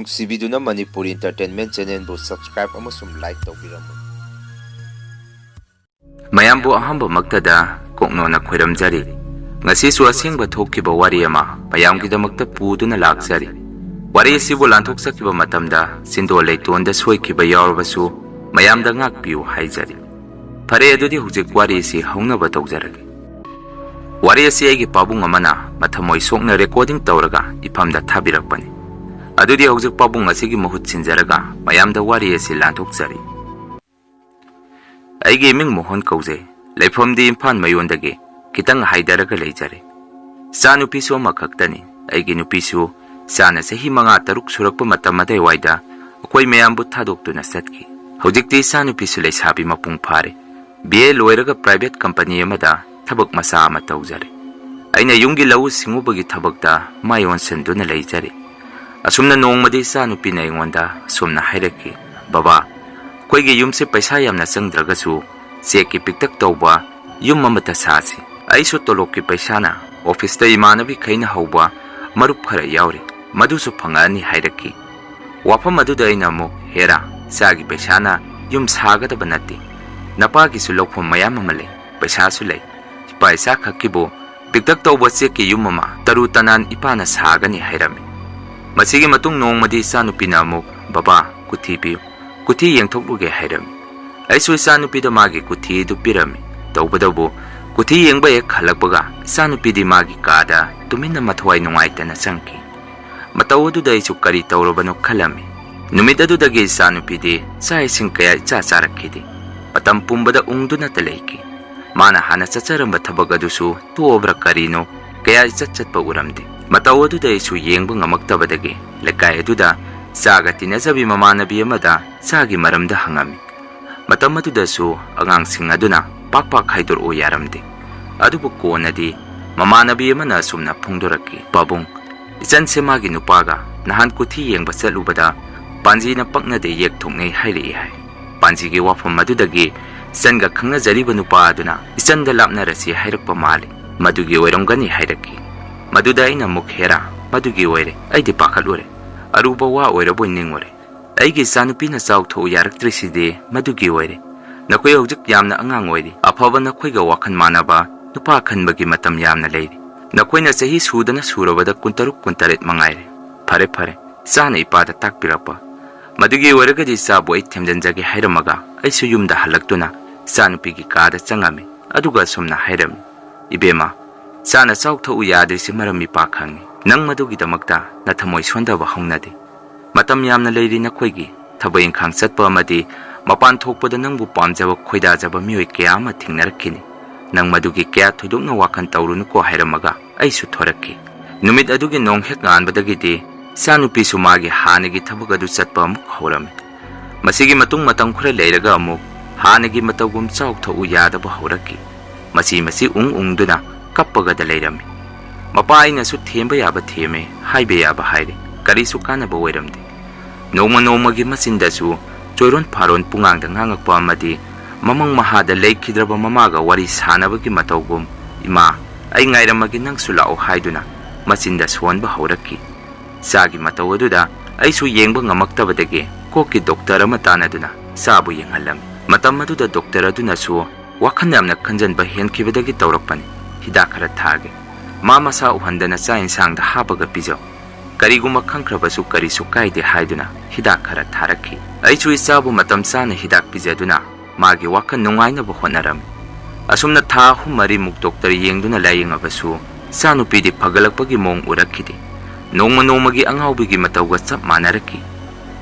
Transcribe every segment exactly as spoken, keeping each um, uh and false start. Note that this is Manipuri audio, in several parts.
ꯅꯨꯡꯁꯤꯕꯤꯗꯨꯅ ꯃꯅꯤꯄꯨꯔꯤ Entertainment Channelꯕꯨ subscribe ꯑꯃꯁꯨꯡ like ꯇꯧꯕꯤꯔꯝꯃꯨ꯫ ꯃꯌꯥꯝꯕꯨ ꯑꯍꯥꯟꯕꯃꯛꯇꯗ ꯀꯣꯛꯅꯣꯟꯅ ꯈꯣꯏꯔꯝꯖꯔꯤ꯫ ꯉꯁꯤꯁꯨ ꯑꯁꯦꯡꯕ ꯊꯣꯛꯈꯤꯕ ꯋꯥꯔꯤ ꯑꯃ ꯃꯌꯥꯝꯒꯤꯗꯃꯛꯇ ꯄꯨꯗꯨꯅ ꯂꯥꯛꯆꯔꯤ꯫ ꯋꯥꯔꯤ ꯑꯁꯤꯕꯨ ꯂꯥꯟꯊꯣꯛꯆꯈꯤꯕ ꯃꯇꯝꯗ ꯆꯤꯟꯗꯣꯜ ꯂꯩꯇꯣꯟꯗ ꯁꯣꯏꯈꯤꯕ ꯌꯥꯎꯔꯕꯁꯨ ꯃꯌꯥꯝꯗ ꯉꯥꯛꯄꯤꯌꯨ ꯍꯥꯏꯖꯔꯤ꯫ ꯐꯔꯦ, ꯑꯗꯨꯗꯤ ꯍꯧꯖꯤꯛ ꯋꯥꯔꯤ ꯑꯁꯤ ꯍꯧꯅꯕ ꯇꯧꯖꯔꯒꯦ꯫ ꯋꯥꯔꯤ ꯑꯁꯤ ꯑꯩꯒꯤ ꯄꯥꯕꯨꯡ ꯑꯃꯅ ꯃꯊꯃꯣꯏ ꯁꯣꯛꯅ recording ꯇꯧꯔꯒ ꯏꯐꯝꯗ ꯊꯥꯕꯤꯔꯛꯄꯅꯤ꯫ ꯑꯗꯨꯗꯤ ꯍꯧꯖꯤꯛ ꯄꯥꯕꯨꯡ ꯑꯁꯤꯒꯤ ꯃꯍꯨꯠ ꯁꯤꯟꯖꯔꯒ ꯃꯌꯥꯝꯗ ꯋꯥꯔꯤ ꯑꯁꯤ ꯂꯥꯟꯊꯣꯛꯆꯔꯤ꯫ ꯑꯩꯒꯤ ꯏꯃꯤꯡ ꯃꯣꯍꯟ ꯀꯧꯖꯩ꯫ ꯂꯩꯐꯝꯗꯤ ꯏꯝꯐꯥꯜ ꯃꯌꯣꯟꯗꯒꯤ ꯈꯤꯇꯪ ꯍꯥꯏꯗꯔꯒ ꯂꯩꯖꯔꯦ꯫ ꯏꯆꯥꯅꯨꯄꯤꯁꯨ ꯑꯃꯈꯛꯇꯅꯤ꯫ ꯑꯩꯒꯤ ꯅꯨꯄꯤꯁꯨ ꯏꯆꯥꯅ ꯆꯍꯤ ꯃꯉꯥ ꯇꯔꯨꯛ ꯁꯨꯔꯛꯄ ꯃꯇꯝ ꯑꯗꯨꯋꯥꯏꯗ ꯑꯩꯈꯣꯏ ꯃꯌꯥꯝꯕꯨ ꯊꯥꯗꯣꯛꯇꯨꯅ ꯆꯠꯈꯤ꯫ ꯍꯧꯖꯤꯛꯇꯤ ꯏꯆꯥꯅꯨꯄꯤꯁꯨ ꯂꯩꯁꯥꯕꯤ ꯃꯄꯨꯡ ꯐꯥꯔꯦ꯫ B A ꯂꯣꯏꯔꯒ private company ꯑꯃꯗ ꯊꯕꯛ ꯃꯆꯥ ꯑꯃ ꯇꯧꯖꯔꯦ꯫ ꯑꯩꯅ ꯌꯨꯝꯒꯤ ꯂꯧꯎ ꯁꯤꯡꯎꯕꯒꯤ ꯊꯕꯛꯇ ꯃꯥꯏ ꯑꯣꯟꯁꯤꯟꯗꯨꯅ ꯂꯩꯖꯔꯦ꯫ ꯑꯁꯨꯝꯅ ꯅꯣꯡꯃꯗꯤ ꯏꯆꯥꯅꯨꯄꯤꯅ ꯑꯩꯉꯣꯟꯗ ꯑꯁꯨꯝꯅ ꯍꯥꯏꯔꯛꯈꯤ, "ꯕꯕꯥ, ꯑꯩꯈꯣꯏꯒꯤ ꯌꯨꯝꯁꯦ ꯄꯩꯁꯥ ꯌꯥꯝꯅ ꯆꯪꯗ꯭ꯔꯒꯁꯨ ꯆꯦꯛꯀꯤ ꯄꯤꯛꯇꯛ ꯇꯧꯕ ꯌꯨꯝ ꯑꯃꯇ ꯁꯥꯁꯤ꯫ ꯑꯩꯁꯨ ꯇꯣꯂꯣꯞꯀꯤ ꯄꯩꯁꯥꯅ ꯑꯣꯐꯤꯁꯇ ꯏꯃꯥꯟꯅꯕꯤꯈꯩꯅ ꯍꯧꯕ ꯃꯔꯨꯞ ꯈꯔ ꯌꯥꯎꯔꯤ, ꯃꯗꯨꯁꯨ ꯐꯪꯉꯛꯑꯅꯤ" ꯍꯥꯏꯔꯛꯈꯤ꯫ ꯋꯥꯐꯝ ꯑꯗꯨꯗ ꯑꯩꯅ ꯑꯃꯨꯛ, "ꯍꯦꯔꯥ, ꯏꯆꯥꯒꯤ ꯄꯩꯁꯥꯅ ꯌꯨꯝ ꯁꯥꯒꯗꯕ ꯅꯠꯇꯦ꯫ ꯅꯄꯥꯒꯤꯁꯨ ꯂꯧꯐꯝ ꯃꯌꯥꯝ ꯑꯃ ꯂꯩ, ꯄꯩꯁꯥꯁꯨ ꯂꯩ꯫ ꯏꯄꯥ ꯏꯆꯥ ꯈꯛꯀꯤꯕꯨ ꯄꯤꯛꯇꯛ ꯇꯧꯕ ꯆꯦꯛꯀꯤ ꯌꯨꯝ ꯑꯃ ꯇꯔꯨ ꯇꯅꯥꯟ ꯏꯄꯥꯅ ꯁꯥꯒꯅꯤ" ꯍꯥꯏꯔꯝꯃꯤ꯫ ꯃꯁꯤꯒꯤ ꯃꯇꯨꯡ ꯅꯣꯡꯃꯗꯤ ꯏꯆꯥꯅꯨꯄꯤꯅ ꯑꯃꯨꯛ, "ꯕꯕꯥ, ꯀꯨꯊꯤ ꯄꯤꯌꯨ, ꯀꯨꯊꯤ ꯌꯦꯡꯊꯣꯛꯂꯨꯒꯦ" ꯍꯥꯏꯔꯝꯃꯤ꯫ ꯑꯩꯁꯨ ꯏꯆꯥꯅꯨꯄꯤꯗ ꯃꯥꯒꯤ ꯀꯨꯊꯤ ꯑꯗꯨ ꯄꯤꯔꯝꯃꯤ꯫ ꯇꯧꯕꯇꯕꯨ ꯀꯨꯊꯤ ꯌꯦꯡꯕ ꯍꯦꯛ ꯍꯜꯂꯛꯄꯒ ꯏꯆꯥꯅꯨꯄꯤꯗꯤ ꯃꯥꯒꯤ ꯀꯥꯗ ꯇꯨꯃꯤꯟꯅ ꯃꯊꯋꯥꯏ ꯅꯨꯡꯉꯥꯏꯇꯅ ꯆꯪꯈꯤ꯫ ꯃꯇꯧ ꯑꯗꯨꯗ ꯑꯩꯁꯨ ꯀꯔꯤ ꯇꯧꯔꯕꯅꯣ ꯈꯜꯂꯝꯃꯤ꯫ ꯅꯨꯃꯤꯠ ꯑꯗꯨꯗꯒꯤ ꯏꯆꯥꯅꯨꯄꯤꯗꯤ ꯆꯥꯛ ꯏꯁꯤꯡ ꯀꯌꯥ ꯏꯆꯥ ꯆꯥꯔꯛꯈꯤꯗꯦ꯫ ꯃꯇꯝ ꯄꯨꯝꯕꯗ ꯎꯪꯗꯨꯅꯇ ꯂꯩꯈꯤ꯫ ꯃꯥꯅ ꯍꯥꯟꯅ ꯆꯠꯆꯔꯝꯕ ꯊꯕꯛ ꯑꯗꯨꯁꯨ ꯇꯣꯛꯑꯕ꯭ꯔꯥ ꯀꯔꯤꯅꯣ, ꯀꯌꯥ ꯏꯆꯠ ꯆꯠꯄ ꯎꯔꯝꯗꯦ꯫ ꯃꯇꯧ ꯑꯗꯨꯗ ꯑꯩꯁꯨ ꯌꯦꯡꯕ ꯉꯝꯃꯛꯇꯕꯗꯒꯤ ꯂꯩꯀꯥꯏ ꯑꯗꯨꯗ ꯆꯥꯒ ꯇꯤꯟꯅꯖꯕꯤ ꯃꯃꯥꯟꯅꯕꯤ ꯑꯃꯗ ꯆꯥꯒꯤ ꯃꯔꯝꯗ ꯍꯪꯉꯝꯃꯤ꯫ ꯃꯇꯝ ꯑꯗꯨꯗꯁꯨ ꯑꯉꯥꯡꯁꯤꯡ ꯑꯗꯨꯅ ꯄꯥꯛ ꯄꯥꯛ ꯈꯥꯏꯗꯣꯔꯛꯎ ꯌꯥꯔꯝꯗꯦ꯫ ꯑꯗꯨꯕꯨ ꯀꯣꯟꯅꯗꯤ ꯃꯃꯥꯟꯅꯕꯤ ꯑꯃꯅ ꯑꯁꯨꯝꯅ ꯐꯣꯡꯗꯣꯔꯛꯈꯤ, "ꯄꯥꯕꯨꯡ, ꯏꯆꯟꯁꯦ ꯃꯥꯒꯤ ꯅꯨꯄꯥꯒ ꯅꯍꯥꯟ ꯀꯨꯊꯤ ꯌꯦꯡꯕ ꯆꯠꯂꯨꯕꯗ ꯄꯥꯟꯖꯤꯅ ꯄꯛꯅꯗꯦ ꯌꯦꯛ ꯊꯣꯛꯅꯩ ꯍꯥꯏꯔꯛꯏ" ꯍꯥꯏ꯫ ꯄꯥꯟꯖꯤꯒꯤ ꯋꯥꯐꯝ ꯑꯗꯨꯗꯒꯤ ꯏꯆꯟꯒ ꯈꯪꯅꯖꯔꯤꯕ ꯅꯨꯄꯥ ꯑꯗꯨꯅ ꯏꯆꯟꯗ ꯂꯥꯞꯅꯔꯁꯤ ꯍꯥꯏꯔꯛꯄ ꯃꯥꯜꯂꯤ꯫ "ꯃꯗꯨꯒꯤ ꯑꯣꯏꯔꯝꯒꯅꯤ" ꯍꯥꯏꯔꯛꯈꯤ꯫ ꯃꯗꯨꯗ ꯑꯩꯅ ꯑꯃꯨꯛ, "ꯍꯦꯔꯥ, ꯃꯗꯨꯒꯤ ꯑꯣꯏꯔꯦ, ꯑꯩꯗꯤ ꯄꯥꯈꯠꯂꯨꯔꯦ꯫ ꯑꯔꯨꯕ ꯋꯥ ꯑꯣꯏꯔꯕꯣꯏ ꯅꯤꯡꯉꯨꯔꯦ꯫ "ꯑꯩꯒꯤ ꯏꯆꯥꯅꯨꯄꯤꯅ ꯆꯥꯎ ꯊꯛꯎ ꯌꯥꯔꯛꯇ꯭ꯔꯤꯁꯤꯗꯤ ꯃꯗꯨꯒꯤ ꯑꯣꯏꯔꯦ꯫ ꯅꯈꯣꯏ ꯍꯧꯖꯤꯛ ꯌꯥꯝꯅ ꯑꯉꯥꯡ ꯑꯣꯏꯔꯤ꯫ ꯑꯐꯕ ꯅꯈꯣꯏꯒ ꯋꯥꯈꯜ ꯃꯥꯟꯅꯕ ꯅꯨꯄꯥ ꯈꯟꯕꯒꯤ ꯃꯇꯝ ꯌꯥꯝꯅ ꯂꯩꯔꯤ꯫ ꯅꯈꯣꯏꯅ ꯆꯍꯤ ꯁꯨꯗꯅ ꯁꯨꯔꯕꯗ ꯀꯨꯟꯇꯔꯨꯛ, ꯀꯨꯟꯇꯔꯦꯠ ꯃꯉꯥꯏꯔꯦ꯫ ꯐꯔꯦ, ꯐꯔꯦ, ꯏꯆꯥꯅ ꯏꯄꯥꯗ ꯇꯥꯛꯄꯤꯔꯛꯄ꯫ ꯃꯗꯨꯒꯤ ꯑꯣꯏꯔꯒꯗꯤ ꯏꯆꯥꯕꯨ ꯑꯩ ꯊꯦꯝꯖꯤꯟꯖꯒꯦ" ꯍꯥꯏꯔꯝꯃꯒ ꯑꯩꯁꯨ ꯌꯨꯝꯗ ꯍꯜꯂꯛꯇꯨꯅ ꯏꯆꯥꯅꯨꯄꯤꯒꯤ ꯀꯥꯗ ꯆꯪꯉꯝꯃꯤ꯫ ꯑꯗꯨꯒ ꯑꯁꯨꯝꯅ ꯍꯥꯏꯔꯝꯃꯤ, "ꯏꯕꯦꯝꯃ, ꯏꯆꯥꯅ ꯆꯥꯎ ꯊꯛꯎ ꯌꯥꯗ꯭ꯔꯤꯁꯤ ꯃꯔꯝ ꯏꯄꯥ ꯈꯪꯉꯤ꯫ ꯅꯪ ꯃꯗꯨꯒꯤꯗꯃꯛꯇ ꯅꯊꯃꯣꯏ ꯁꯣꯟꯊꯕ ꯍꯧꯅꯗꯦ꯫ ꯃꯇꯝ ꯌꯥꯝꯅ ꯂꯩꯔꯤ ꯅꯈꯣꯏꯒꯤ꯫ ꯊꯕꯛ ꯏꯪꯈꯥꯡ ꯆꯠꯄ ꯑꯃꯗꯤ ꯃꯄꯥꯟ ꯊꯣꯛꯄꯗ ꯅꯪꯕꯨ ꯄꯥꯝꯖꯕ ꯈꯣꯏꯗꯥꯖꯕ ꯃꯤꯑꯣꯏ ꯀꯌꯥ ꯑꯃ ꯊꯦꯡꯅꯔꯛꯈꯤꯅꯤ꯫ ꯅꯪ ꯃꯗꯨꯒꯤ ꯀꯌꯥ ꯊꯣꯏꯗꯣꯛꯅ ꯋꯥꯈꯜ ꯇꯧꯔꯨꯅꯨꯀꯣ" ꯍꯥꯏꯔꯝꯃꯒ ꯑꯩꯁꯨ ꯊꯣꯔꯛꯈꯤ꯫ ꯅꯨꯃꯤꯠ ꯑꯗꯨꯒꯤ ꯅꯣꯡ ꯍꯦꯛ ꯉꯥꯟꯕꯗꯒꯤꯗꯤ ꯏꯆꯥꯅꯨꯄꯤꯁꯨ ꯃꯥꯒꯤ ꯍꯥꯟꯅꯒꯤ ꯊꯕꯛ ꯑꯗꯨ ꯆꯠꯄ ꯑꯃꯨꯛ ꯍꯧꯔꯝꯃꯤ꯫ ꯃꯁꯤꯒꯤ ꯃꯇꯨꯡ ꯃꯇꯝ ꯈꯔ ꯂꯩꯔꯒ ꯑꯃꯨꯛ ꯍꯥꯟꯅꯒꯤ ꯃꯇꯧꯒꯨꯝ ꯆꯥꯎ ꯊꯛꯎ ꯌꯥꯗꯕ ꯍꯧꯔꯛꯈꯤ꯫ ꯃꯁꯤ ꯃꯁꯤ ꯎꯪ ꯎꯪꯗꯨꯅ ꯀꯞꯄꯒꯗ ꯂꯩꯔꯝꯃꯤ꯫ ꯃꯄꯥ ꯑꯩꯅꯁꯨ ꯊꯦꯝꯕ ꯌꯥꯕ ꯊꯦꯝꯃꯦ, ꯍꯥꯏꯕ ꯌꯥꯕ ꯍꯥꯏꯔꯦ, ꯀꯔꯤꯁꯨ ꯀꯥꯟꯅꯕ ꯑꯣꯏꯔꯝꯗꯦ꯫ ꯅꯣꯡꯃ ꯅꯣꯡꯃꯒꯤ ꯃꯆꯤꯟꯗꯁꯨ ꯆꯣꯏꯔꯣꯟ ꯐꯥꯔꯣꯟ ꯄꯨꯡꯉꯥꯡꯗ ꯉꯥꯡꯉꯛꯄ ꯑꯃꯗꯤ ꯃꯃꯪ ꯃꯍꯥꯗ ꯂꯩꯈꯤꯗ꯭ꯔꯕ ꯃꯃꯥꯒ ꯋꯥꯔꯤ ꯁꯥꯟꯅꯕꯒꯤ ꯃꯇꯧꯒꯨꯝ, "ꯏꯃꯥ, ꯑꯩ ꯉꯥꯏꯔꯝꯃꯒꯦ, ꯅꯪꯁꯨ ꯂꯥꯛꯑꯣ" ꯍꯥꯏꯗꯨꯅ ꯃꯆꯤꯟꯗ ꯁꯣꯟꯕ ꯍꯧꯔꯛꯈꯤ꯫ ꯏꯆꯥꯒꯤ ꯃꯇꯧ ꯑꯗꯨꯗ ꯑꯩꯁꯨ ꯌꯦꯡꯕ ꯉꯝꯃꯛꯇꯕꯗꯒꯤ ꯀꯣꯛꯀꯤ ꯗꯣꯛꯇꯔ ꯑꯃ ꯇꯥꯟꯅꯗꯨꯅ ꯏꯆꯥꯕꯨ ꯌꯦꯡꯍꯜꯂꯝꯃꯤ꯫ ꯃꯇꯝ ꯑꯗꯨꯗ ꯗꯣꯛꯇꯔ ꯑꯗꯨꯅꯁꯨ ꯋꯥꯈꯜ ꯌꯥꯝꯅ ꯈꯟꯖꯟꯕ ꯍꯦꯟꯈꯤꯕꯗꯒꯤ ꯇꯧꯔꯛꯄꯅꯤ, "ꯍꯤꯗꯥꯛ ꯈꯔ ꯊꯥꯒꯦ꯫ ꯃꯥ ꯃꯁꯥ ꯎꯍꯟꯗꯅ ꯆꯥꯛ ꯏꯟꯁꯥꯡꯗ ꯍꯥꯞꯄꯒ ꯄꯤꯖꯧ꯫ ꯀꯔꯤꯒꯨꯝꯕ ꯈꯪꯈ꯭ꯔꯕꯁꯨ ꯀꯔꯤꯁꯨ ꯀꯥꯏꯗꯦ" ꯍꯥꯏꯗꯨꯅ ꯍꯤꯗꯥꯛ ꯈꯔ ꯊꯥꯔꯛꯈꯤ꯫ ꯑꯩꯁꯨ ꯏꯆꯥꯕꯨ ꯃꯇꯝ ꯆꯥꯅ ꯍꯤꯗꯥꯛ ꯄꯤꯖꯗꯨꯅ ꯃꯥꯒꯤ ꯋꯥꯈꯜ ꯅꯨꯡꯉꯥꯏꯅꯕ ꯍꯣꯠꯅꯔꯝꯃꯤ꯫ ꯑꯁꯨꯝꯅ ꯊꯥ ꯑꯍꯨꯝ ꯃꯔꯤꯃꯨꯛ ꯗꯣꯛꯇꯔ ꯌꯦꯡꯗꯨꯅ ꯂꯥꯌꯦꯡꯉꯕꯁꯨ ꯏꯆꯥꯅꯨꯄꯤꯗꯤ ꯐꯒꯠꯂꯛꯄꯒꯤ ꯃꯑꯣꯡ ꯎꯔꯛꯈꯤꯗꯦ꯫ ꯅꯣꯡꯃ ꯅꯣꯡꯃꯒꯤ ꯑꯉꯥꯎꯕꯤꯒꯤ ꯃꯇꯧꯒ ꯆꯞ ꯃꯥꯟꯅꯔꯛꯈꯤ꯫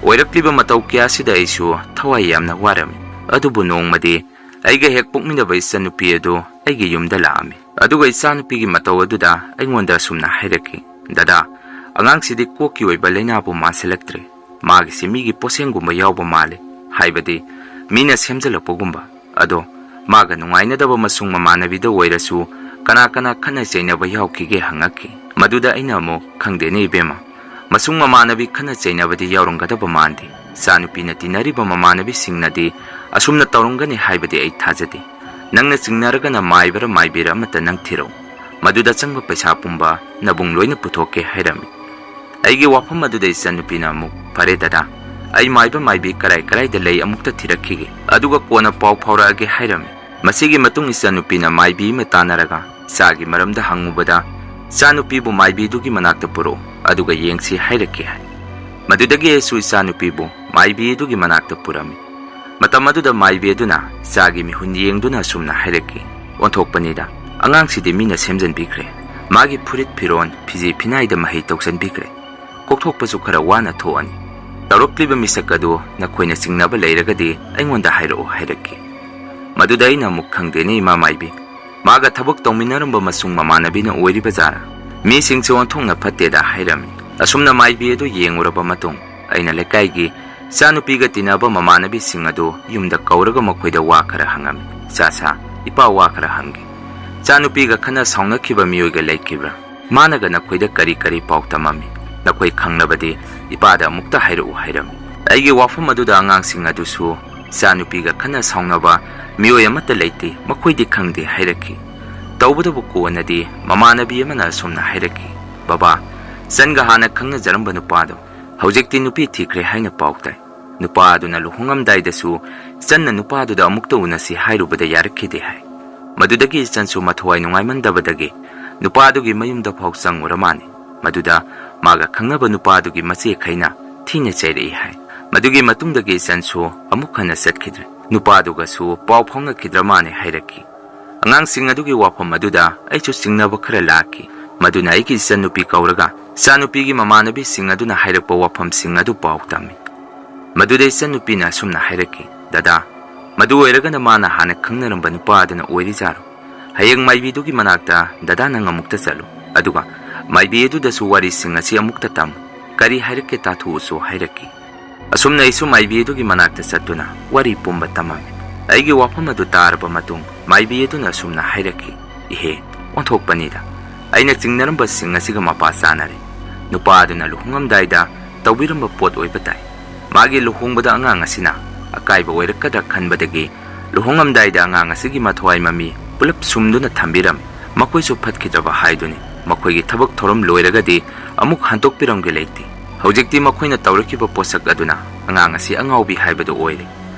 ꯑꯣꯏꯔꯛꯂꯤꯕ ꯃꯇꯧ ꯀꯌꯥꯁꯤꯗ ꯑꯩꯁꯨ ꯊꯋꯥꯏ ꯌꯥꯝꯅ ꯋꯥꯔꯝꯃꯤ꯫ ꯑꯗꯨꯕꯨ ꯅꯣꯡꯃꯗꯤ ꯑꯩꯒ ꯍꯦꯛ ꯄꯣꯛꯃꯤꯟꯅꯕ ꯏꯆꯟꯅꯨꯄꯤ ꯑꯗꯨ ꯑꯩꯒꯤ ꯌꯨꯝꯗ ꯂꯥꯛꯑꯝꯃꯤ꯫ ꯑꯗꯨꯒ ꯏꯆꯥꯅꯨꯄꯤꯒꯤ ꯃꯇꯧ ꯑꯗꯨꯗ ꯑꯩꯉꯣꯟꯗ ꯑꯁꯨꯝꯅ ꯍꯥꯏꯔꯛꯈꯤ, "ꯗꯗꯥ, ꯑꯉꯥꯡꯁꯤꯗꯤ ꯀꯣꯛꯀꯤ ꯑꯣꯏꯕ ꯂꯥꯏꯅꯥꯕꯨ ꯃꯥꯟꯁꯤꯜꯂꯛꯇ꯭ꯔꯦ꯫ ꯃꯥꯒꯤꯁꯤ ꯃꯤꯒꯤ ꯄꯣꯠꯁꯦꯝꯒꯨꯝꯕ ꯌꯥꯎꯕ ꯃꯥꯜꯂꯦ, ꯍꯥꯏꯕꯗꯤ ꯃꯤꯅ ꯁꯦꯝꯖꯤꯜꯂꯛꯄꯒꯨꯝꯕ꯫ ꯑꯗꯣ ꯃꯥꯒ ꯅꯨꯡꯉꯥꯏꯅꯗꯕ ꯃꯁꯨꯡ ꯃꯃꯥꯟꯅꯕꯤꯗ ꯑꯣꯏꯔꯁꯨ ꯀꯅꯥ ꯀꯅꯥ ꯈꯠꯅ ꯆꯩꯅꯕ ꯌꯥꯎꯈꯤꯒꯦ?" ꯍꯪꯉꯛꯈꯤ꯫ ꯃꯗꯨꯗ ꯑꯩꯅ ꯑꯃꯨꯛ, "ꯈꯪꯗꯦꯅꯦ ꯏꯕꯦꯝꯃ, ꯃꯁꯨꯡ ꯃꯃꯥꯟꯅꯕꯤ ꯈꯠꯅ ꯆꯩꯅꯕꯗꯤ ꯌꯥꯎꯔꯝꯒꯗꯕ ꯃꯥꯟꯗꯦ꯫ ꯏꯆꯥꯅꯨꯄꯤꯅ ꯇꯤꯟꯅꯔꯤꯕ ꯃꯃꯥꯟꯅꯕꯤꯁꯤꯡꯅꯗꯤ ꯑꯁꯨꯝꯅ ꯇꯧꯔꯝꯒꯅꯤ ꯍꯥꯏꯕꯗꯤ ꯑꯩ ꯊꯥꯖꯗꯦ꯫ ꯅꯪꯅ ꯆꯤꯡꯅꯔꯒꯅ ꯃꯥꯏꯕꯔ ꯃꯥꯏꯕꯤꯔ ꯑꯃꯠꯇ ꯅꯪ ꯊꯤꯔꯛꯎ꯫ ꯃꯗꯨꯗ ꯆꯪꯕ ꯄꯩꯁꯥ ꯄꯨꯝꯕ ꯅꯕꯨꯡ ꯂꯣꯏꯅ ꯄꯨꯊꯣꯛꯀꯦ" ꯍꯥꯏꯔꯝꯃꯤ꯫ ꯑꯩꯒꯤ ꯋꯥꯐꯝ ꯑꯗꯨꯗ ꯏꯆꯟꯅꯨꯄꯤꯅ ꯑꯃꯨꯛ, "ꯐꯔꯦ ꯗꯗꯥ, ꯑꯩ ꯃꯥꯏꯕ ꯃꯥꯏꯕꯤ ꯀꯔꯥꯏ ꯀꯔꯥꯏꯗ ꯂꯩ ꯑꯃꯨꯛꯇ ꯊꯤꯔꯛꯈꯤꯒꯦ, ꯑꯗꯨꯒ ꯀꯣꯟꯅ ꯄꯥꯎ ꯐꯥꯎꯔꯛꯑꯒꯦ" ꯍꯥꯏꯔꯝꯃꯤ꯫ ꯃꯁꯤꯒꯤ ꯃꯇꯨꯡ ꯏꯆꯟꯅꯨꯄꯤꯅ ꯃꯥꯏꯕꯤ ꯑꯃ ꯇꯥꯟꯅꯔꯒ ꯆꯥꯒꯤ ꯃꯔꯝꯗ ꯍꯪꯉꯨꯕꯗ, "ꯏꯆꯥꯅꯨꯄꯤꯕꯨ ꯃꯥꯏꯕꯤꯗꯨꯒꯤ ꯃꯅꯥꯛꯇ ꯄꯨꯔꯛꯎ, ꯑꯗꯨꯒ ꯌꯦꯡꯁꯤ" ꯍꯥꯏꯔꯛꯈꯤ ꯍꯥꯏ꯫ ꯃꯗꯨꯗꯒꯤ ꯑꯩꯁꯨ ꯏꯆꯥꯅꯨꯄꯤꯕꯨ ꯃꯥꯏꯕꯤ ꯑꯗꯨꯒꯤ ꯃꯅꯥꯛꯇ ꯄꯨꯔꯝꯃꯤ꯫ ꯃꯇꯝ ꯑꯗꯨꯗ ꯃꯥꯏꯕꯤ ꯑꯗꯨꯅ ꯆꯥꯒꯤ ꯃꯤꯍꯨꯟ ꯌꯦꯡꯗꯨꯅ ꯑꯁꯨꯝꯅ ꯍꯥꯏꯔꯛꯈꯤ, "ꯑꯣꯟꯊꯣꯛꯄꯅꯤꯗ, ꯑꯉꯥꯡꯁꯤꯗꯤ ꯃꯤꯅ ꯁꯦꯝꯖꯤꯟꯕꯤꯈ꯭ꯔꯦ꯫ ꯃꯥꯒꯤ ꯐꯨꯔꯤꯠ ꯐꯤꯔꯣꯟ, ꯐꯤꯖꯤ ꯐꯤꯅꯥꯏꯗ ꯃꯍꯩ ꯇꯧꯁꯤꯟꯕꯤꯈ꯭ꯔꯦ꯫ ꯀꯣꯛꯊꯣꯛꯄꯁꯨ ꯈꯔ ꯋꯥꯅ ꯊꯣꯛꯑꯅꯤ꯫ ꯇꯧꯔꯛꯂꯤꯕ ꯃꯤꯁꯛ ꯑꯗꯨ ꯅꯈꯣꯏꯅ ꯆꯤꯡꯅꯕ ꯂꯩꯔꯒꯗꯤ ꯑꯩꯉꯣꯟꯗ ꯍꯥꯏꯔꯛꯎ" ꯍꯥꯏꯔꯛꯈꯤ꯫ ꯃꯗꯨꯗ ꯑꯩꯅ ꯑꯃꯨꯛ, "ꯈꯪꯗꯦꯅꯦ ꯏꯃꯥ ꯃꯥꯏꯕꯤ, ꯃꯥꯒ ꯊꯕꯛ ꯇꯧꯃꯤꯟꯅꯔꯝꯕ ꯃꯁꯨꯡ ꯃꯃꯥꯟꯅꯕꯤꯅ ꯑꯣꯏꯔꯤꯕ ꯖꯥꯔꯥ? ꯃꯤꯁꯤꯡꯁꯦ ꯑꯣꯟꯊꯣꯛꯅ ꯐꯠꯇꯦꯗ" ꯍꯥꯏꯔꯝꯃꯤ꯫ ꯑꯁꯨꯝꯅ ꯃꯥꯏꯕꯤ ꯑꯗꯨ ꯌꯦꯡꯉꯨꯔꯕ ꯃꯇꯨꯡ, ꯑꯩꯅ ꯂꯩꯀꯥꯏꯒꯤ ꯏꯆꯥꯅꯨꯄꯤꯒ ꯇꯤꯟꯅꯕ ꯃꯃꯥꯟꯅꯕꯤꯁꯤꯡ ꯑꯗꯨ ꯌꯨꯝꯗ ꯀꯧꯔꯒ ꯃꯈꯣꯏꯗ ꯋꯥ ꯈꯔ ꯍꯪꯉꯝꯃꯤ꯫ "ꯏꯆꯥꯁꯥ, ꯏꯄꯥ ꯋꯥ ꯈꯔ ꯍꯪꯒꯦ꯫ ꯏꯆꯥꯅꯨꯄꯤꯒ ꯈꯠꯅ ꯁꯥꯎꯅꯈꯤꯕ ꯃꯤꯑꯣꯏꯒ ꯂꯩꯈꯤꯕ꯭ꯔꯥ? ꯃꯥꯅꯒ ꯅꯈꯣꯏꯗ ꯀꯔꯤ ꯀꯔꯤ ꯄꯥꯎ ꯇꯝꯃꯝꯃꯤ? ꯅꯈꯣꯏ ꯈꯪꯂꯕꯗꯤ ꯏꯄꯥꯗ ꯑꯃꯨꯛꯇ ꯍꯥꯏꯔꯛꯎ" ꯍꯥꯏꯔꯝꯃꯤ꯫ ꯑꯩꯒꯤ ꯋꯥꯐꯝ ꯑꯗꯨꯗ ꯑꯉꯥꯡꯁꯤꯡ ꯑꯗꯨꯁꯨ, "ꯏꯆꯥꯅꯨꯄꯤꯒ ꯈꯠꯅ ꯁꯥꯎꯅꯕ ꯃꯤꯑꯣꯏ ꯑꯃꯠꯇ ꯂꯩꯇꯦ, ꯃꯈꯣꯏꯗꯤ ꯈꯪꯗꯦ" ꯍꯥꯏꯔꯛꯈꯤ꯫ ꯇꯧꯕꯇꯕꯨ ꯀꯣꯟꯅꯗꯤ ꯃꯃꯥꯟꯅꯕꯤ ꯑꯃꯅ ꯑꯁꯨꯝꯅ ꯍꯥꯏꯔꯛꯈꯤ, "ꯕꯕꯥ, ꯏꯆꯟꯒ ꯍꯥꯟꯅ ꯈꯪꯅꯖꯔꯝꯕ ꯅꯨꯄꯥꯗꯣ ꯍꯧꯖꯤꯛꯇꯤ ꯅꯨꯄꯤ ꯊꯤꯈ꯭ꯔꯦ ꯍꯥꯏꯅ ꯄꯥꯎ ꯇꯥꯏ꯫ ꯅꯨꯄꯥ ꯑꯗꯨꯅ ꯂꯨꯍꯣꯡꯉꯝꯗꯥꯏꯗꯁꯨ ꯏꯆꯟꯅ ꯅꯨꯄꯥꯗꯨꯗ ꯑꯃꯨꯛꯇ ꯎꯅꯁꯤ ꯍꯥꯏꯔꯨꯕꯗ ꯌꯥꯔꯛꯈꯤꯗꯦ" ꯍꯥꯏ꯫ ꯃꯗꯨꯗꯒꯤ ꯏꯆꯟꯁꯨ ꯃꯊꯋꯥꯏ ꯅꯨꯡꯉꯥꯏꯃꯟꯗꯕꯗꯒꯤ ꯅꯨꯄꯥꯗꯨꯒꯤ ꯃꯌꯨꯝꯗ ꯐꯥꯎ ꯆꯪꯉꯨꯔ ꯃꯥꯜꯂꯦ꯫ ꯃꯗꯨꯗ ꯃꯥꯒ ꯈꯪꯅꯕ ꯅꯨꯄꯥꯗꯨꯒꯤ ꯃꯆꯦꯈꯩꯅ ꯊꯤꯅ ꯆꯩꯔꯛꯏ ꯍꯥꯏ꯫ ꯃꯗꯨꯒꯤ ꯃꯇꯨꯡꯗꯒꯤ ꯏꯆꯟꯁꯨ ꯑꯃꯨꯛ ꯍꯟꯅ ꯆꯠꯈꯤꯗ꯭ꯔꯦ꯫ ꯅꯨꯄꯥꯗꯨꯒꯁꯨ ꯄꯥꯎ ꯐꯥꯎꯅꯈꯤꯗ꯭ꯔ ꯃꯥꯜꯂꯦ ꯍꯥꯏꯔꯛꯈꯤ꯫ ꯑꯉꯥꯡꯁꯤꯡ ꯑꯗꯨꯒꯤ ꯋꯥꯐꯝ ꯑꯗꯨꯗ ꯑꯩꯁꯨ ꯆꯤꯡꯅꯕ ꯈꯔ ꯂꯥꯛꯈꯤ꯫ ꯃꯗꯨꯅ ꯑꯩꯒꯤ ꯏꯆꯟꯅꯨꯄꯤ ꯀꯧꯔꯒ ꯏꯆꯥꯅꯨꯄꯤꯒꯤ ꯃꯃꯥꯟꯅꯕꯤꯁꯤꯡ ꯑꯗꯨꯅ ꯍꯥꯏꯔꯛꯄ ꯋꯥꯐꯝꯁꯤꯡ ꯑꯗꯨ ꯄꯥꯎ ꯇꯝꯃꯤ꯫ ꯃꯗꯨꯗ ꯏꯆꯟꯅꯨꯄꯤꯅ ꯑꯁꯨꯝꯅ ꯍꯥꯏꯔꯛꯈꯤ, "ꯗꯗꯥ, ꯃꯗꯨ ꯑꯣꯏꯔꯒꯅ ꯃꯥꯅ ꯍꯥꯟꯅ ꯈꯪꯅꯔꯝꯕ ꯅꯨꯄꯥ ꯑꯗꯨꯅ ꯑꯣꯏꯔꯤꯖꯥꯔꯣ? ꯍꯌꯦꯡ ꯃꯥꯏꯕꯤꯗꯨꯒꯤ ꯃꯅꯥꯛꯇ ꯗꯗꯥ ꯅꯪ ꯑꯃꯨꯛꯇ ꯆꯠꯂꯨ, ꯑꯗꯨꯒ ꯃꯥꯏꯕꯤ ꯑꯗꯨꯗꯁꯨ ꯋꯥꯔꯤꯁꯤꯡ ꯑꯁꯤ ꯑꯃꯨꯛꯇ ꯇꯝꯃꯨ꯫ ꯀꯔꯤ ꯍꯥꯏꯔꯛꯀꯦ ꯇꯥꯊꯣꯛꯎꯁꯨ" ꯍꯥꯏꯔꯛꯈꯤ꯫ ꯑꯁꯨꯝꯅ ꯑꯩꯁꯨ ꯃꯥꯏꯕꯤ ꯑꯗꯨꯒꯤ ꯃꯅꯥꯛꯇ ꯆꯠꯇꯨꯅ ꯋꯥꯔꯤ ꯄꯨꯝꯕ ꯇꯝꯃꯝꯃꯤ꯫ ꯑꯩꯒꯤ ꯋꯥꯐꯝ ꯑꯗꯨ ꯇꯥꯔꯕ ꯃꯇꯨꯡ ꯃꯥꯏꯕꯤ ꯑꯗꯨꯅ ꯑꯁꯨꯝꯅ ꯍꯥꯏꯔꯛꯈꯤ, "ꯏꯍꯦ, ꯑꯣꯟꯊꯣꯛꯄꯅꯤꯗ꯫ ꯑꯩꯅ ꯆꯤꯡꯅꯔꯝꯕꯁꯤꯡ ꯑꯁꯤꯒ ꯃꯄꯥ ꯆꯥꯅꯔꯦ꯫ ꯅꯨꯄꯥ ꯑꯗꯨꯅ ꯂꯨꯍꯣꯡꯉꯝꯗꯥꯏꯗ ꯇꯧꯕꯤꯔꯝꯕ ꯄꯣꯠ ꯑꯣꯏꯕ ꯇꯥꯏ꯫ ꯃꯥꯒꯤ ꯂꯨꯍꯣꯡꯕꯗ ꯑꯉꯥꯡ ꯑꯁꯤꯅ ꯑꯀꯥꯏꯕ ꯑꯣꯏꯔꯛꯀꯗ꯭ꯔꯥ ꯈꯟꯕꯗꯒꯤ ꯂꯨꯍꯣꯡꯉꯝꯗꯥꯏꯗ ꯑꯉꯥꯡ ꯑꯁꯤꯒꯤ ꯃꯊ꯭ꯋꯥꯏ ꯃꯃꯤ ꯄꯨꯂꯞ ꯁꯨꯝꯗꯨꯅ ꯊꯝꯕꯤꯔꯝꯃꯤ꯫ ꯃꯈꯣꯏꯁꯨ ꯐꯠꯈꯤꯗ꯭ꯔꯕ ꯍꯥꯏꯗꯨꯅꯤ꯫ ꯃꯈꯣꯏꯒꯤ ꯊꯕꯛ ꯊꯧꯔꯝ ꯂꯣꯏꯔꯒꯗꯤ ꯑꯃꯨꯛ ꯍꯟꯗꯣꯛꯄꯤꯔꯝꯒꯦ ꯂꯩꯇꯦ꯫ ꯍꯧꯖꯤꯛꯇꯤ ꯃꯈꯣꯏꯅ ꯇꯧꯔꯛꯈꯤꯕ ꯄꯣꯠꯁꯛ ꯑꯗꯨꯅ ꯑꯉꯥꯡ ꯑꯁꯤ ꯑꯉꯥꯎꯕꯤ ꯍꯥꯏꯕꯗꯨ ꯑꯣꯏꯔꯦ꯫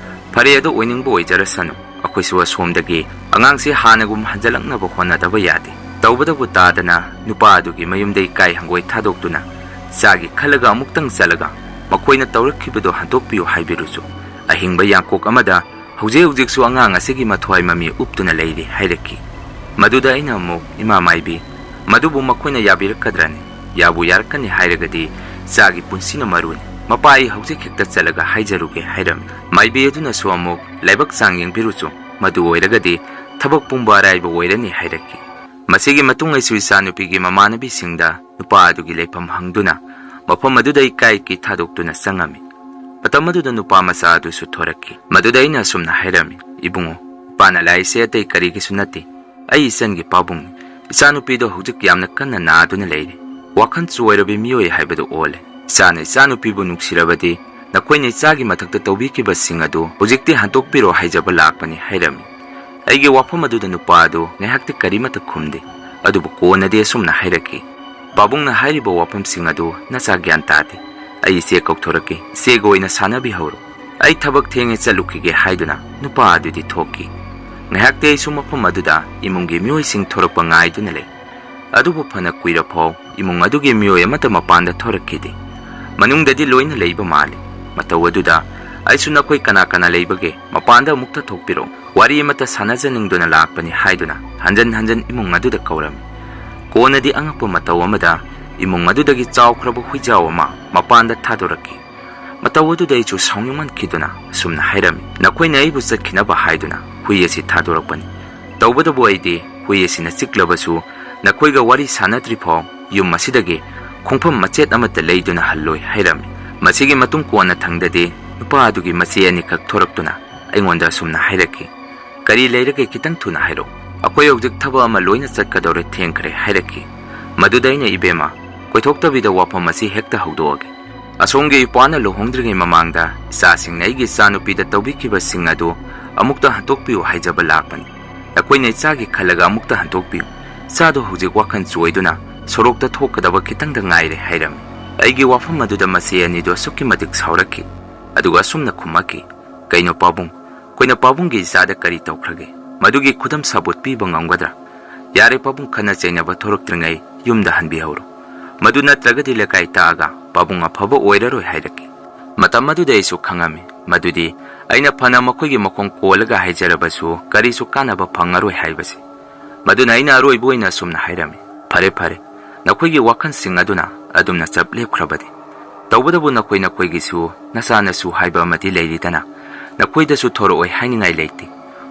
ꯐꯔꯦ, ꯑꯗꯨ ꯑꯣꯏꯅꯤꯡꯕ ꯑꯣꯏꯖꯔꯁꯅꯨ, ꯑꯩꯈꯣꯏꯁꯨ ꯑꯁꯣꯝꯗꯒꯤ ꯑꯉꯥꯡꯁꯤ ꯍꯥꯟꯅꯒꯨꯝ ꯍꯟꯖꯤꯜꯂꯛꯅꯕ ꯍꯣꯠꯅꯗꯕ ꯌꯥꯗꯦ꯫ ꯇꯧꯕꯇꯕꯨ ꯇꯥꯗꯅ ꯅꯨꯄꯥ ꯑꯗꯨꯒꯤ ꯃꯌꯨꯝꯗ ꯏꯀꯥꯏ ꯍꯪꯒꯣꯏ ꯊꯥꯗꯣꯛꯇꯨꯅ ꯏꯆꯥꯒꯤ ꯈꯜꯂꯒ ꯑꯃꯨꯛꯇꯪ ꯆꯠꯂꯒ ꯃꯈꯣꯏꯅ ꯇꯧꯔꯛꯈꯤꯕꯗꯨ ꯍꯟꯗꯣꯛꯄꯤꯌꯨ ꯍꯥꯏꯕꯤꯔꯨꯆꯣ꯫ ꯑꯍꯤꯡꯕ ꯌꯥꯡꯀꯣꯛ ꯑꯃꯗ ꯍꯧꯖꯤꯛ ꯍꯧꯖꯤꯛꯁꯨ ꯑꯉꯥꯡ ꯑꯁꯤꯒꯤ ꯃꯊ꯭ꯋꯥꯏ ꯃꯃꯤ ꯎꯞꯇꯨꯅ ꯂꯩꯔꯤ ꯍꯥꯏꯔꯛꯈꯤ꯫ ꯃꯗꯨꯗ ꯑꯩꯅ ꯑꯃꯨꯛ, "ꯏꯃꯥ ꯃꯥꯏꯕꯤ, ꯃꯗꯨꯕꯨ ꯃꯈꯣꯏꯅ ꯌꯥꯕꯤꯔꯛꯀꯗ꯭ꯔꯅꯤ? ꯌꯥꯕꯨ ꯌꯥꯔꯛꯀꯅꯤ ꯍꯥꯏꯔꯒꯗꯤ ꯏꯆꯥꯒꯤ ꯄꯨꯟꯁꯤꯅ ꯃꯔꯨꯅꯤ꯫ ꯃꯄꯥ, ꯑꯩ ꯍꯧꯖꯤꯛ ꯍꯦꯛꯇ ꯆꯠꯂꯒ ꯍꯥꯏꯖꯔꯨꯒꯦ" ꯍꯥꯏꯔꯝꯃꯤ꯫ ꯃꯥꯏꯕꯤ ꯑꯗꯨꯅꯁꯨ ꯑꯃꯨꯛ, "ꯂꯥꯏꯕꯛ ꯆꯥꯡ ꯌꯦꯡꯕꯤꯔꯨꯆꯣ, ꯃꯗꯨ ꯑꯣꯏꯔꯒꯗꯤ ꯊꯕꯛ ꯄꯨꯝꯕ ꯑꯔꯥꯏꯕ ꯑꯣꯏꯔꯅꯤ" ꯍꯥꯏꯔꯛꯈꯤ꯫ ꯃꯁꯤꯒꯤ ꯃꯇꯨꯡ ꯑꯩꯁꯨ ꯏꯆꯥꯅꯨꯄꯤꯒꯤ ꯃꯃꯥꯟꯅꯕꯤꯁꯤꯡꯗ ꯅꯨꯄꯥ ꯑꯗꯨꯒꯤ ꯂꯩꯐꯝ ꯍꯪꯗꯨꯅ ꯃꯐꯝ ꯑꯗꯨꯗ ꯏꯀꯥꯏ ꯀꯤ ꯊꯥꯗꯣꯛꯇꯨꯅ ꯆꯪꯉꯝꯃꯤ꯫ ꯃꯇꯝ ꯑꯗꯨꯗ ꯅꯨꯄꯥ ꯃꯆꯥ ꯑꯗꯨꯁꯨ ꯊꯣꯔꯛꯈꯤ꯫ ꯃꯗꯨꯗ ꯑꯩꯅ ꯑꯁꯨꯝꯅ ꯍꯥꯏꯔꯝꯃꯤ, "ꯏꯕꯨꯡꯉꯣ, ꯏꯄꯥꯅ ꯂꯥꯛꯏꯁꯦ ꯑꯇꯩ ꯀꯔꯤꯒꯤꯁꯨ ꯅꯠꯇꯦ꯫ ꯑꯩ ꯏꯆꯟꯒꯤ ꯄꯥꯕꯨꯡꯅꯤ꯫ ꯏꯆꯥꯅꯨꯄꯤꯗꯣ ꯍꯧꯖꯤꯛ ꯌꯥꯝꯅ ꯀꯟꯅ ꯅꯥꯗꯨꯅ ꯂꯩꯔꯤ꯫ ꯋꯥꯈꯜ ꯆꯣꯏꯔꯕꯤ ꯃꯤꯑꯣꯏ ꯍꯥꯏꯕꯗꯨ ꯑꯣꯜꯂꯦ꯫ ꯏꯆꯥꯅ ꯏꯆꯥꯅꯨꯄꯤꯕꯨ ꯅꯨꯡꯁꯤꯔꯕꯗꯤ ꯅꯈꯣꯏꯅ ꯏꯆꯥꯒꯤ ꯃꯊꯛꯇ ꯇꯧꯕꯤꯈꯤꯕꯁꯤꯡ ꯑꯗꯨ ꯍꯧꯖꯤꯛꯇꯤ ꯍꯟꯗꯣꯛꯄꯤꯔꯣ ꯍꯥꯏꯖꯕ ꯂꯥꯛꯄꯅꯤ" ꯍꯥꯏꯔꯝꯃꯤ꯫ ꯑꯩꯒꯤ ꯋꯥꯐꯝ ꯑꯗꯨꯗ ꯅꯨꯄꯥ ꯑꯗꯨ ꯉꯥꯏꯍꯥꯛꯇꯤ ꯀꯔꯤꯃꯠꯇ ꯈꯨꯝꯗꯦ꯫ ꯑꯗꯨꯕꯨ ꯀꯣꯟꯅꯗꯤ ꯑꯁꯨꯝꯅ ꯍꯥꯏꯔꯛꯈꯤ, "ꯄꯥꯕꯨꯡꯅ ꯍꯥꯏꯔꯤꯕ ꯋꯥꯐꯝꯁꯤꯡ ꯑꯗꯨ ꯅꯆꯥ ꯒ꯭ꯌꯥꯟ ꯇꯥꯗꯦ꯫ ꯑꯩ ꯏꯆꯦ ꯀꯧꯊꯣꯔꯛꯀꯦ, ꯏꯆꯦꯒ ꯑꯣꯏꯅ ꯁꯥꯟꯅꯕꯤꯍꯧꯔꯣ꯫ ꯑꯩ ꯊꯕꯛ ꯊꯦꯡꯉꯦ, ꯆꯠꯂꯨꯈꯤꯒꯦ" ꯍꯥꯏꯗꯨꯅ ꯅꯨꯄꯥ ꯑꯗꯨꯗꯤ ꯊꯣꯛꯈꯤ꯫ ꯉꯥꯏꯍꯥꯛꯇꯤ ꯑꯩꯁꯨ ꯃꯐꯝ ꯑꯗꯨꯗ ꯏꯃꯨꯡꯒꯤ ꯃꯤꯑꯣꯏꯁꯤꯡ ꯊꯣꯔꯛꯄ ꯉꯥꯏꯗꯨꯅ ꯂꯩ꯫ ꯑꯗꯨꯕꯨ ꯐꯅ ꯀꯨꯏꯔꯐꯥꯎ ꯏꯃꯨꯡ ꯑꯗꯨꯒꯤ ꯃꯤꯑꯣꯏ ꯑꯃꯠꯇ ꯃꯄꯥꯟꯗ ꯊꯣꯔꯛꯈꯤꯗꯦ꯫ ꯃꯅꯨꯡꯗꯗꯤ ꯂꯣꯏꯅ ꯂꯩꯕ ꯃꯥꯜꯂꯤ꯫ ꯃꯇꯧ ꯑꯗꯨꯗ ꯑꯩꯁꯨ, "ꯅꯈꯣꯏ ꯀꯅꯥ ꯀꯅꯥ ꯂꯩꯕꯒꯦ? ꯃꯄꯥꯟꯗ ꯑꯃꯨꯛꯇ ꯊꯣꯛꯄꯤꯔꯛꯎ꯫ ꯋꯥꯔꯤ ꯑꯃꯠꯇ ꯁꯥꯟꯅꯖꯅꯤꯡꯗꯨꯅ ꯂꯥꯛꯄꯅꯤ" ꯍꯥꯏꯗꯨꯅ ꯍꯟꯖꯟ ꯍꯟꯖꯟ ꯏꯃꯨꯡ ꯑꯗꯨꯗ ꯀꯧꯔꯝꯃꯤ꯫ ꯀꯣꯟꯅꯗꯤ ꯑꯉꯛꯄ ꯃꯇꯧ ꯑꯃꯗ ꯏꯃꯨꯡ ꯑꯗꯨꯗꯒꯤ ꯆꯥꯎꯈ꯭ꯔꯕ ꯍꯨꯏꯖꯥꯎ ꯑꯃ ꯃꯄꯥꯟꯗ ꯊꯥꯗꯣꯔꯛꯈꯤ꯫ ꯃꯇꯧ ꯑꯗꯨꯗ ꯑꯩꯁꯨ ꯁꯥꯎꯅꯤꯡꯃꯟꯈꯤꯗꯨꯅ ꯑꯁꯨꯝꯅ ꯍꯥꯏꯔꯝꯃꯤ, "ꯅꯈꯣꯏꯅ ꯑꯩꯕꯨ ꯆꯠꯈꯤꯅꯕ ꯍꯥꯏꯗꯨꯅ ꯍꯨꯏ ꯑꯁꯤ ꯊꯥꯗꯣꯔꯛꯄꯅꯤ꯫ ꯇꯧꯕꯇꯕꯨ ꯑꯩꯗꯤ ꯍꯨꯏ ꯑꯁꯤꯅ ꯆꯤꯛꯂꯕꯁꯨ ꯅꯈꯣꯏꯒ ꯋꯥꯔꯤ ꯁꯥꯟꯅꯗ꯭ꯔꯤ ꯐꯥꯎ ꯌꯨꯝ ꯑꯁꯤꯗꯒꯤ ꯈꯣꯡꯐꯝ ꯃꯆꯦꯠ ꯑꯃꯠꯇ ꯂꯩꯗꯨꯅ ꯍꯜꯂꯣꯏ" ꯍꯥꯏꯔꯝꯃꯤ꯫ ꯃꯁꯤꯒꯤ ꯃꯇꯨꯡ ꯀꯣꯟꯅ ꯊꯪꯗꯗꯤ ꯅꯨꯄꯥ ꯑꯗꯨꯒꯤ ꯃꯆꯦ ꯑꯅꯤꯈꯛ ꯊꯣꯔꯛꯇꯨꯅ ꯑꯩꯉꯣꯟꯗ ꯑꯁꯨꯝꯅ ꯍꯥꯏꯔꯛꯈꯤ, "ꯀꯔꯤ ꯂꯩꯔꯒꯦ, ꯈꯤꯇꯪ ꯊꯨꯅ ꯍꯥꯏꯔꯛꯎ꯫ ꯑꯩꯈꯣꯏ ꯍꯧꯖꯤꯛ ꯊꯕꯛ ꯑꯃ ꯂꯣꯏꯅ ꯆꯠꯀꯗꯧꯔꯦ, ꯊꯦꯡꯈ꯭ꯔꯦ" ꯍꯥꯏꯔꯛꯈꯤ꯫ ꯃꯗꯨꯗ ꯑꯩꯅ, "ꯏꯕꯦꯝꯃ, ꯀꯣꯏꯊꯣꯛꯇꯕꯤꯗ ꯋꯥꯐꯝ ꯑꯁꯤ ꯍꯦꯛꯇ ꯍꯧꯗꯣꯛꯑꯒꯦ꯫ ꯑꯁꯣꯝꯒꯤ ꯏꯄ꯭ꯋꯥꯅ ꯂꯨꯍꯣꯡꯗ꯭ꯔꯤꯉꯩ ꯃꯃꯥꯡꯗ ꯏꯆꯥꯁꯤꯡꯅ ꯑꯩꯒꯤ ꯏꯆꯥꯅꯨꯄꯤꯗ ꯇꯧꯕꯤꯈꯤꯕꯁꯤꯡ ꯑꯗꯨ ꯑꯃꯨꯛꯇ ꯍꯟꯗꯣꯛꯄꯤꯌꯨ ꯍꯥꯏꯖꯕ ꯂꯥꯛꯄꯅꯤ꯫ ꯅꯈꯣꯏꯅ ꯏꯆꯥꯒꯤ ꯈꯜꯂꯒ ꯑꯃꯨꯛꯇ ꯍꯟꯗꯣꯛꯄꯤꯌꯨ꯫ "ꯏꯆꯥꯗꯣ ꯍꯧꯖꯤꯛ ꯋꯥꯈꯜ ꯆꯣꯏꯗꯨꯅ ꯁꯣꯔꯣꯛꯇ ꯊꯣꯛꯀꯗꯕ ꯈꯤꯇꯪꯗ ꯉꯥꯏꯔꯦ" ꯍꯥꯏꯔꯝꯃꯤ꯫ ꯑꯩꯒꯤ ꯋꯥꯐꯝ ꯑꯗꯨꯗ ꯃꯆꯦ ꯑꯅꯤꯗꯨ ꯑꯁꯨꯛꯀꯤ ꯃꯇꯤꯛ ꯁꯥꯎꯔꯛꯈꯤ꯫ ꯑꯗꯨꯒ ꯑꯁꯨꯝꯅ ꯈꯨꯝꯃꯛꯈꯤ, "ꯀꯩꯅꯣ ꯄꯥꯕꯨꯡ, ꯑꯩꯈꯣꯏꯅ ꯄꯥꯕꯨꯡꯒꯤ ꯏꯆꯥꯗ ꯀꯔꯤ ꯇꯧꯈ꯭ꯔꯒꯦ? ꯃꯗꯨꯒꯤ ꯈꯨꯗꯝ ꯁꯥꯕꯨꯠ ꯄꯤꯕ ꯉꯝꯒꯗ꯭ꯔꯥ? ꯌꯥꯔꯦ ꯄꯥꯕꯨꯡ, ꯈꯠꯅ ꯆꯩꯅꯕ ꯊꯣꯔꯛꯇ꯭ꯔꯤꯉꯩ ꯌꯨꯝꯗ ꯍꯟꯕꯤꯍꯧꯔꯣ꯫ ꯃꯗꯨ ꯅꯠꯇ꯭ꯔꯒꯗꯤ ꯂꯩꯀꯥꯏ ꯇꯥꯛꯑꯒ ꯄꯥꯕꯨꯡ ꯑꯐꯕ ꯑꯣꯏꯔꯔꯣꯏ" ꯍꯥꯏꯔꯛꯈꯤ꯫ ꯃꯇꯝ ꯑꯗꯨꯗ ꯑꯩꯁꯨ ꯈꯪꯉꯝꯃꯤ ꯃꯗꯨꯗꯤ ꯑꯩꯅ ꯐꯅ ꯃꯈꯣꯏꯒꯤ ꯃꯈꯣꯡ ꯀꯣꯜꯂꯒ ꯍꯥꯏꯖꯔꯕꯁꯨ ꯀꯔꯤꯁꯨ ꯀꯥꯟꯅꯕ ꯐꯪꯉꯔꯣꯏ ꯍꯥꯏꯕꯁꯤ꯫ ꯃꯗꯨꯅ ꯑꯩꯅ ꯑꯔꯣꯏꯕ ꯑꯣꯏꯅ ꯑꯁꯨꯝꯅ ꯍꯥꯏꯔꯝꯃꯤ, "ꯐꯔꯦ, ꯐꯔꯦ, ꯅꯈꯣꯏꯒꯤ ꯋꯥꯈꯜꯁꯤꯡ ꯑꯗꯨꯅ ꯑꯗꯨꯝꯅ ꯆꯞ ꯂꯦꯞꯈ꯭ꯔꯕꯗꯤ꯫ ꯇꯧꯕꯇꯕꯨ ꯅꯈꯣꯏ ꯅꯈꯣꯏꯒꯤꯁꯨ ꯅꯆꯥ ꯅꯁꯨ ꯍꯥꯏꯕ ꯑꯃꯗꯤ ꯂꯩꯔꯤꯗꯅ, ꯅꯈꯣꯏꯗꯁꯨ ꯊꯣꯔꯛꯑꯣꯏ ꯍꯥꯏꯅꯤꯡꯉꯥꯏ ꯂꯩꯇꯦ"꯫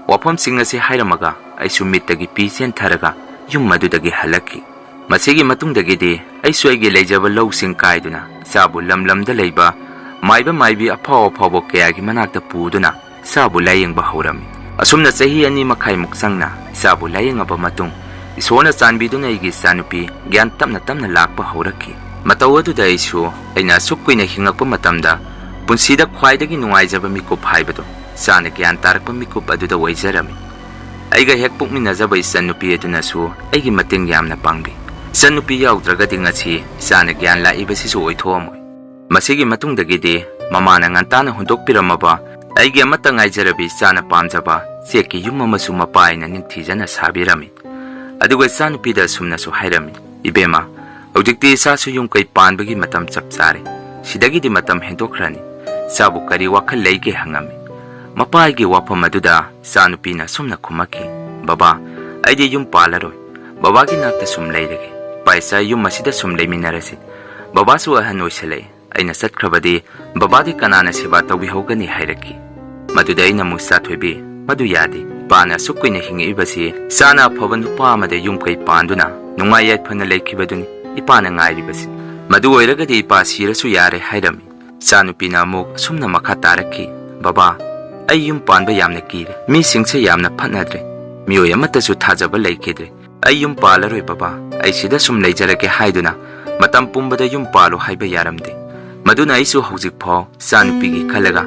ꯋꯥꯐꯝꯁꯤꯡ ꯑꯁꯤ ꯍꯥꯏꯔꯝꯃꯒ ꯑꯩꯁꯨ ꯃꯤꯠꯇꯒꯤ ꯄꯤ ꯆꯦꯟꯊꯔꯒ ꯌꯨꯝ ꯑꯗꯨꯗꯒꯤ ꯍꯜꯂꯛꯈꯤ꯫ ꯃꯁꯤꯒꯤ ꯃꯇꯨꯡꯗꯒꯤꯗꯤ ꯑꯩꯁꯨ ꯑꯩꯒꯤ ꯂꯩꯖꯕ ꯂꯧꯁꯤꯡ ꯀꯥꯏꯗꯨꯅ ꯏꯆꯥꯕꯨ ꯂꯝ ꯂꯝꯗ ꯂꯩꯕ ꯃꯥꯏꯕ ꯃꯥꯏꯕꯤ ꯑꯐꯥꯎ ꯑꯐꯥꯎꯕ ꯀꯌꯥꯒꯤ ꯃꯅꯥꯛꯇ ꯄꯨꯗꯨꯅ ꯏꯆꯥꯕꯨ ꯂꯥꯌꯦꯡꯕ ꯍꯧꯔꯝꯃꯤ꯫ ꯑꯁꯨꯝꯅ ꯆꯍꯤ ꯑꯅꯤ ꯃꯈꯥꯏꯃꯨꯛ ꯆꯪꯅ ꯏꯆꯥꯕꯨ ꯂꯥꯌꯦꯡꯉꯕ ꯃꯇꯨꯡ, ꯏꯁꯣꯔꯅ ꯆꯥꯟꯕꯤꯗꯨꯅ ꯑꯩꯒꯤ ꯏꯆꯥꯅꯨꯄꯤ ꯒ꯭ꯌꯥꯟ ꯇꯞꯅ ꯇꯞꯅ ꯂꯥꯛꯄ ꯍꯧꯔꯛꯈꯤ꯫ ꯃꯇꯧ ꯑꯗꯨꯗ ꯑꯩꯁꯨ ꯑꯩꯅ ꯑꯁꯨꯛ ꯀꯨꯏꯅ ꯍꯤꯡꯉꯛꯄ ꯃꯇꯝꯗ ꯄꯨꯟꯁꯤꯗ ꯈ꯭ꯋꯥꯏꯗꯒꯤ ꯅꯨꯡꯉꯥꯏꯖꯕ ꯃꯤꯀꯨꯞ ꯍꯥꯏꯕꯗꯨ ꯏꯆꯥꯅ ꯒ꯭ꯌꯥꯟ ꯇꯥꯔꯛꯄ ꯃꯤꯀꯨꯞ ꯑꯗꯨꯗ ꯑꯣꯏꯖꯔꯝꯃꯤ꯫ ꯑꯩꯒ ꯍꯦꯛ ꯄꯣꯛꯃꯤꯟꯅꯖꯕ ꯏꯆꯟꯅꯨꯄꯤ ꯑꯗꯨꯅꯁꯨ ꯑꯩꯒꯤ ꯃꯇꯦꯡ ꯌꯥꯝꯅ ꯄꯥꯡꯕꯤ꯫ ꯏꯆꯟꯅꯨꯄꯤ ꯌꯥꯎꯗ꯭ꯔꯒꯗꯤ ꯉꯁꯤ ꯏꯆꯥꯅ ꯒ꯭ꯌꯥꯟ ꯂꯥꯛꯏꯕꯁꯤꯁꯨ ꯑꯣꯏꯊꯣꯛꯑꯝꯃꯣꯏ꯫ ꯃꯁꯤꯒꯤ ꯃꯇꯨꯡꯗꯒꯤꯗꯤ ꯃꯃꯥꯅ ꯉꯟꯇꯥꯅ ꯍꯨꯟꯗꯣꯛꯄꯤꯔꯝꯃꯕ ꯑꯩꯒꯤ ꯑꯃꯠꯇ ꯉꯥꯏꯖꯔꯕꯤ ꯏꯆꯥꯅ ꯄꯥꯝꯖꯕ ꯆꯦꯛꯀꯤ ꯌꯨꯝ ꯑꯃꯁꯨ ꯃꯄꯥ ꯑꯩꯅ ꯅꯤꯡꯊꯤꯖꯅ ꯁꯥꯕꯤꯔꯝꯃꯤ꯫ ꯑꯗꯨꯒ ꯏꯆꯥꯅꯨꯄꯤꯗ ꯑꯁꯨꯝꯅꯁꯨ ꯍꯥꯏꯔꯝꯃꯤ, "ꯏꯕꯦꯝꯃ, ꯍꯧꯖꯤꯛꯇꯤ ꯏꯆꯥꯁꯨ ꯌꯨꯝ ꯀꯩ ꯄꯥꯟꯕꯒꯤ ꯃꯇꯝ ꯆꯞ ꯆꯥꯔꯦ꯫ ꯁꯤꯗꯒꯤꯗꯤ ꯃꯇꯝ ꯍꯦꯟꯗꯣꯛꯈ꯭ꯔꯅꯤ꯫ ꯏꯆꯥꯕꯨ ꯀꯔꯤ ꯋꯥꯈꯜ ꯂꯩꯒꯦ?" ꯍꯪꯉꯝꯃꯤ꯫ ꯃꯄꯥ ꯑꯩꯒꯤ ꯋꯥꯐꯝ ꯑꯗꯨꯗ ꯏꯆꯥꯅꯨꯄꯤꯅ ꯑꯁꯨꯝꯅ ꯈꯨꯝꯃꯛꯈꯤ, "ꯕꯕꯥ, ꯑꯩꯗꯤ ꯌꯨꯝ ꯄꯥꯜꯂꯔꯣꯏ꯫ ꯕꯕꯥꯒꯤ ꯅꯥꯛꯇ ꯁꯨꯝ ꯂꯩꯔꯒꯦ꯫ ꯏꯄꯥ ꯏꯆꯥ ꯌꯨꯝ ꯑꯁꯤꯗ ꯁꯨꯝ ꯂꯩꯃꯤꯟꯅꯔꯁꯤ꯫ ꯕꯕꯥꯁꯨ ꯑꯍꯟ ꯑꯣꯏꯁꯜꯂꯛꯑꯦ꯫ ꯑꯩꯅ ꯆꯠꯈ꯭ꯔꯕꯗꯤ ꯕꯕꯥꯗꯤ ꯀꯅꯥꯅ ꯁꯦꯕꯥ ꯇꯧꯕꯤꯍꯧꯒꯅꯤ?" ꯍꯥꯏꯔꯛꯈꯤ꯫ ꯃꯗꯨꯗ ꯑꯩꯅ ꯑꯃꯨꯛ, "ꯏꯆꯥꯊꯣꯏꯕꯤ, ꯃꯗꯨ ꯌꯥꯗꯦ꯫ ꯏꯄꯥꯅ ꯑꯁꯨꯛ ꯀꯨꯏꯅ ꯍꯤꯡꯉꯛꯏꯕꯁꯤ ꯏꯆꯥꯅ ꯑꯐꯕ ꯅꯨꯄꯥ ꯑꯃꯗ ꯌꯨꯝ ꯀꯩ ꯄꯥꯟꯗꯨꯅ ꯅꯨꯡꯉꯥꯏ ꯌꯥꯏꯐꯅ ꯂꯩꯈꯤꯕꯗꯨꯅꯤ ꯏꯄꯥꯅ ꯉꯥꯏꯔꯤꯕꯁꯤ꯫ ꯃꯗꯨ ꯑꯣꯏꯔꯒꯗꯤ ꯏꯄꯥ ꯁꯤꯔꯁꯨ ꯌꯥꯔꯦ" ꯍꯥꯏꯔꯝꯃꯤ꯫ ꯏꯆꯥꯅꯨꯄꯤꯅ ꯑꯃꯨꯛ ꯑꯁꯨꯝꯅ ꯃꯈꯥ ꯇꯥꯔꯛꯈꯤ, "ꯕꯕꯥ, ꯑꯩ ꯌꯨꯝ ꯄꯥꯟꯕ ꯌꯥꯝꯅ ꯀꯤꯔꯦ꯫ ꯃꯤꯁꯤꯡꯁꯦ ꯌꯥꯝꯅ ꯐꯠꯅꯗ꯭ꯔꯦ꯫ ꯃꯤꯑꯣꯏ ꯑꯃꯠꯇꯁꯨ ꯊꯥꯖꯕ ꯂꯩꯈꯤꯗ꯭ꯔꯦ꯫ ꯑꯩ ꯌꯨꯝ ꯄꯥꯜꯂꯔꯣꯏ ꯕꯕꯥ, ꯑꯩ ꯁꯤꯗ ꯁꯨꯝ ꯂꯩꯖꯔꯒꯦ" ꯍꯥꯏꯗꯨꯅ ꯃꯇꯝ ꯄꯨꯝꯕꯗ ꯌꯨꯝ ꯄꯥꯜꯂꯣ ꯍꯥꯏꯕ ꯌꯥꯔꯝꯗꯦ꯫ ꯃꯗꯨꯅ ꯑꯩꯁꯨ ꯍꯧꯖꯤꯛꯐꯥꯎ ꯏꯆꯥꯅꯨꯄꯤꯒꯤ ꯈꯜꯂꯒ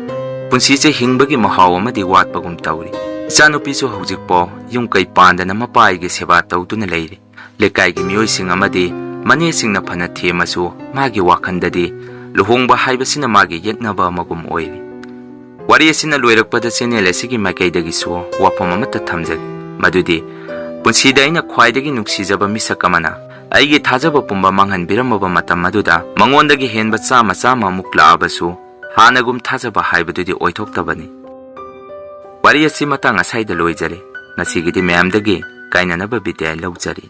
ꯄꯨꯟꯁꯤꯁꯦ ꯍꯤꯡꯕꯒꯤ ꯃꯍꯥꯎ ꯑꯃꯗꯤ ꯋꯥꯠꯄꯒꯨꯝ ꯇꯧꯔꯤ꯫ ꯏꯆꯥꯅꯨꯄꯤꯁꯨ ꯍꯧꯖꯤꯛꯐꯥꯎ ꯌꯨꯝ ꯀꯩ ꯄꯥꯟꯗꯅ ꯃꯄꯥ ꯑꯩꯒꯤ ꯁꯦꯕꯥ ꯇꯧꯗꯨꯅ ꯂꯩꯔꯤ꯫ ꯂꯩꯀꯥꯏꯒꯤ ꯃꯤꯑꯣꯏꯁꯤꯡ ꯑꯃꯗꯤ ꯃꯅꯦꯁꯤꯡꯅ ꯐꯅ ꯊꯦꯝꯃꯁꯨ, ꯃꯥꯒꯤ ꯋꯥꯈꯜꯗꯗꯤ ꯂꯨꯍꯣꯡꯕ ꯍꯥꯏꯕꯁꯤꯅ ꯃꯥꯒꯤ ꯌꯦꯛꯅꯕ ꯑꯃꯒꯨꯝ ꯑꯣꯏꯔꯤ꯫ ꯋꯥꯔꯤ ꯑꯁꯤꯅ ꯂꯣꯏꯔꯛꯄꯗ ꯆꯦꯅꯦꯜ ꯑꯁꯤꯒꯤ ꯃꯥꯏꯀꯩꯗꯒꯤꯁꯨ ꯋꯥꯐꯝ ꯑꯃꯠꯇ ꯊꯝꯖꯒꯦ, ꯃꯗꯨꯗꯤ ꯄꯨꯟꯁꯤꯗ ꯑꯩꯅ ꯈ꯭ꯋꯥꯏꯗꯒꯤ ꯅꯨꯡꯁꯤꯖꯕ ꯃꯤꯁꯛ ꯑꯃꯅ ꯑꯩꯒꯤ ꯊꯥꯖꯕ ꯄꯨꯝꯕ ꯃꯥꯡꯍꯟꯕꯤꯔꯝꯃꯕ ꯃꯇꯝ ꯑꯗꯨꯗ ꯃꯉꯣꯟꯗꯒꯤ ꯍꯦꯟꯕ ꯆꯥꯝꯃ ꯆꯥꯝꯃ ꯑꯃꯨꯛ ꯂꯥꯛꯑꯕꯁꯨ ꯍꯥꯟꯅꯒꯨꯝ ꯊꯥꯖꯕ ꯍꯥꯏꯕꯗꯨꯗꯤ ꯑꯣꯏꯊꯣꯛꯇꯕꯅꯤ꯫ ꯋꯥꯔꯤ ꯑꯁꯤ ꯃꯇꯥꯡ ꯑꯁꯥꯏꯗ ꯂꯣꯏꯖꯔꯦ꯫ ꯉꯁꯤꯒꯤꯗꯤ ꯃꯌꯥꯝꯗꯒꯤ ꯀꯥꯏꯅꯅꯕ ꯕꯤꯗꯥꯏ ꯂꯧꯖꯔꯤ꯫